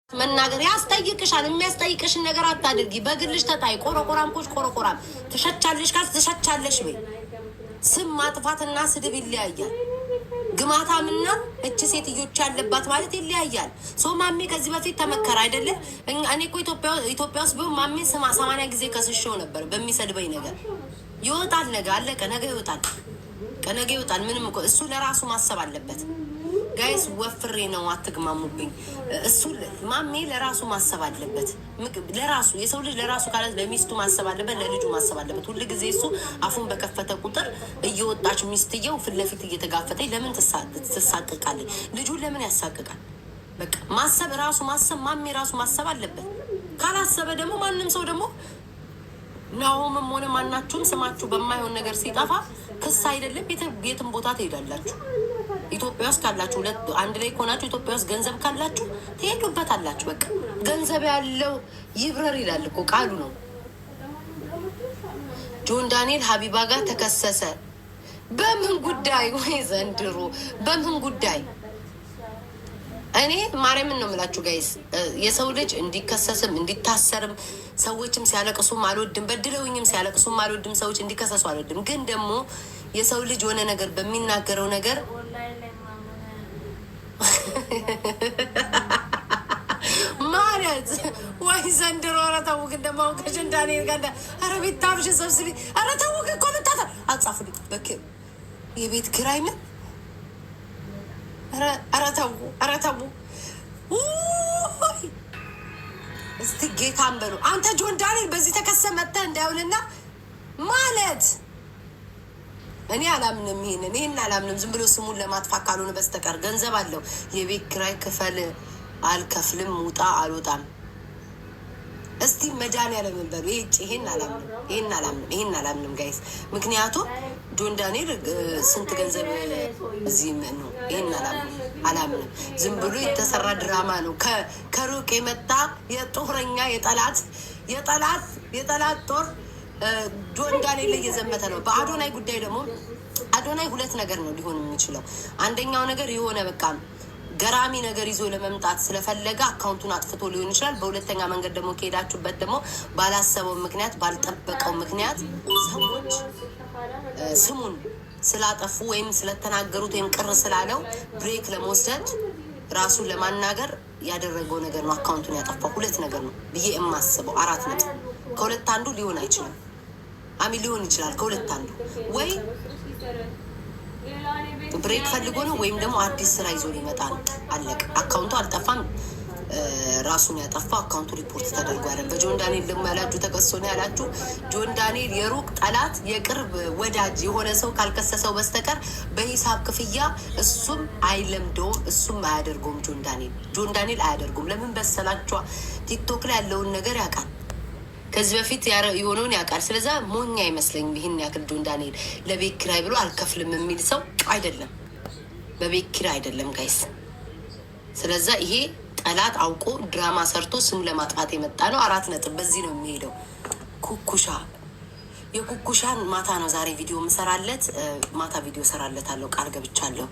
መናገር ያስጠይቅሻል። የሚያስጠይቅሽን ነገር አታድርጊ። በግልሽ ተጣይ። ቆረቆራም ኮች ቆረቆራም ትሸቻለሽ ካልሽ ትሸቻለሽ በይ። ስም ማጥፋትና ስድብ ይለያያል። ግማታምና እች ሴትዮች ያለባት ማለት ይለያያል። So ማሜ ከዚህ በፊት ተመከረ አይደለ? እኔ እኮ ኢትዮጵያ ውስጥ ቢሆን ማሜ ስማ 80 ጊዜ ከስሼው ነበር በሚሰድበኝ ነገር። ይወጣል፣ ነገ አለቀ። ነገ ይወጣል፣ ነገ ይወጣል። ምንም እኮ እሱ ለራሱ ማሰብ አለበት። Guys፣ ወፍሬ ነው፣ አትግማሙብኝ። እሱ ማሜ ለራሱ ማሰብ አለበት። ለራሱ፣ የሰው ልጅ ለራሱ ካለ ለሚስቱ ማሰብ አለበት፣ ለልጁ ማሰብ አለበት። ሁል ጊዜ እሱ አፉን በከፈተ ቁጥር እየወጣች ሚስትየው ፊት ለፊት እየተጋፈጠች ለምን ትሳቅቃለች? ልጁን ለምን ያሳቅቃል? በቃ ማሰብ፣ ራሱ ማሰብ፣ ማሜ ራሱ ማሰብ አለበት። ካላሰበ ደግሞ ማንም ሰው ደግሞ ናሆምም ሆነ ማናችሁም ስማችሁ በማይሆን ነገር ሲጠፋ ክስ አይደለም የትም ቦታ ትሄዳላችሁ። ኢትዮጵያ ውስጥ ካላችሁ፣ ሁለት አንድ ላይ ከሆናችሁ፣ ኢትዮጵያ ውስጥ ገንዘብ ካላችሁ ትሄዱበታላችሁ። በቃ ገንዘብ ያለው ይብረር ይላል እኮ፣ ቃሉ ነው። ጆን ዳንኤል ሀቢባ ጋር ተከሰሰ። በምን ጉዳይ? ወይ ዘንድሮ በምን ጉዳይ? እኔ ማርያምን ነው የምላችሁ guys፣ የሰው ልጅ እንዲከሰስም እንዲታሰርም ሰዎችም ሲያለቅሱም አልወድም፣ በድለውኝም ሲያለቅሱም አልወድም፣ ሰዎች እንዲከሰሱ አልወድም። ግን ደግሞ የሰው ልጅ የሆነ ነገር በሚናገረው ነገር ማለት ወይ ዘንድሮ። ኧረ ተው ግን ደግሞ አሁን ከጆን ዳንኤል ጋር፣ ኧረ ቤት ታብሽ ሰብስቢ። ኧረ ተው ግን ኮመንታተር አጻፉልኝ። የቤት ኪራይ ምን? ኧረ ተው፣ ኧረ ተው። እስቲ ጌታን በሉ። አንተ ጆን ዳንኤል በዚህ ተከሰ መጥተህ እንዳይሆንና ማለት እኔ አላምንም፣ ይሄንን አላምንም። ዝም ብሎ ስሙን ለማጥፋት ካልሆነ በስተቀር ገንዘብ አለው። የቤት ኪራይ ክፈል፣ አልከፍልም፣ ውጣ፣ አልወጣም። እስቲ መድኃኒዓለምን በሉ። ይሄን አላምንም፣ ይሄን አላምንም፣ ይሄን አላምንም guys። ምክንያቱም ጆን ዳንኤል ስንት ገንዘብ እዚህ ነው። ይሄን አላምንም፣ አላምንም። ዝም ብሎ የተሰራ ድራማ ነው። ከሩቅ የመጣ የጦረኛ የጠላት ጦር ጆን ዳንኤል ላይ እየዘመተ ነው። በአዶናይ ጉዳይ ደግሞ አዶናይ ሁለት ነገር ነው ሊሆን የሚችለው። አንደኛው ነገር የሆነ በቃ ገራሚ ነገር ይዞ ለመምጣት ስለፈለገ account ኡን አጥፍቶ ሊሆን ይችላል። በሁለተኛ መንገድ ደግሞ ከሄዳችሁበት ደግሞ ባላሰበው ምክንያት፣ ባልጠበቀው ምክንያት ሰዎች ስሙን ስላጠፉ ወይም ስለተናገሩት ወይም ቅር ስላለው break ለመውሰድ ራሱን ለማናገር ያደረገው ነገር ነው። Account ኡን ያጠፋው ሁለት ነገር ነው ብዬ የማስበው። አራት ነጥብ። ከሁለት አንዱ ሊሆን አይችልም። አሚ ሊሆን ይችላል። ከሁለት አንዱ ወይ break ፈልጎ ነው ወይም ደግሞ አዲስ ስራ ይዞ ሊመጣ ነው። አለቀ። Account ኡ አልጠፋም። ራሱን ያጠፋው account ኡ ሪፖርት ተደርጓል። በጆን ዳንኤል ደግሞ ያላችሁ ተከሶ ነው ያላችሁ። ጆን ዳንኤል የሩቅ ጠላት የቅርብ ወዳጅ የሆነ ሰው ካልከሰሰው በስተቀር በሂሳብ ክፍያ እሱም አይለምደውም፣ እሱም አያደርገውም። ጆን ዳንኤል አያደርገውም። ለምን በሰላችኋ? ቲክቶክ ላይ ያለውን ነገር ያውቃል። ከዚህ በፊት የሆነውን ያውቃል። ስለዛ ሞኝ አይመስለኝም። ይህን ያክል ጆን ዳንኤል ለቤት ኪራይ ብሎ አልከፍልም የሚል ሰው አይደለም። በቤት ኪራይ አይደለም guys። ስለዛ ይሄ ጠላት አውቆ ድራማ ሰርቶ ስም ለማጥፋት የመጣ ነው። አራት ነጥብ። በዚህ ነው የሚሄደው። ኩኩሻ፣ የኩኩሻን ማታ ነው ዛሬ ቪዲዮ ምሰራለት። ማታ ቪዲዮ ሰራለታለሁ፣ ቃል ገብቻለሁ።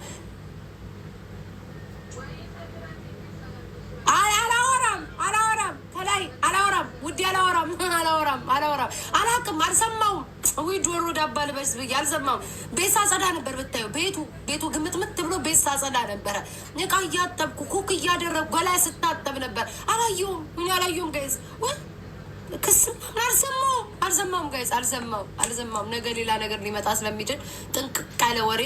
አይ አላወራም፣ አላወራም፣ ከላይ አላወራም፣ ውዴ አላወራም፣ አላወራም፣ አላወራም፣ አላውቅም፣ አልሰማውም። ውይ ጆሮ ዳባ ልበስ ብዬ አልሰማውም። ቤት ሳጸዳ ነበር ብታየው፣ ቤቱ ግምጥምጥ ብሎ ቤት ሳጸዳ ነበረ። እቃ እያጠብኩ፣ cook እያደረግኩ፣ ገላይ ስታጠብ ነበር። አላየሁም፣ እኔ አላየሁም guys። ወይ ክስ ምናምን አልሰማሁም፣ አልሰማሁም guys፣ አልሰማሁም፣ አልሰማሁም። ነገ ሌላ ነገር ሊመጣ ስለሚችል ጥንቅቅ ያለ ወሬ።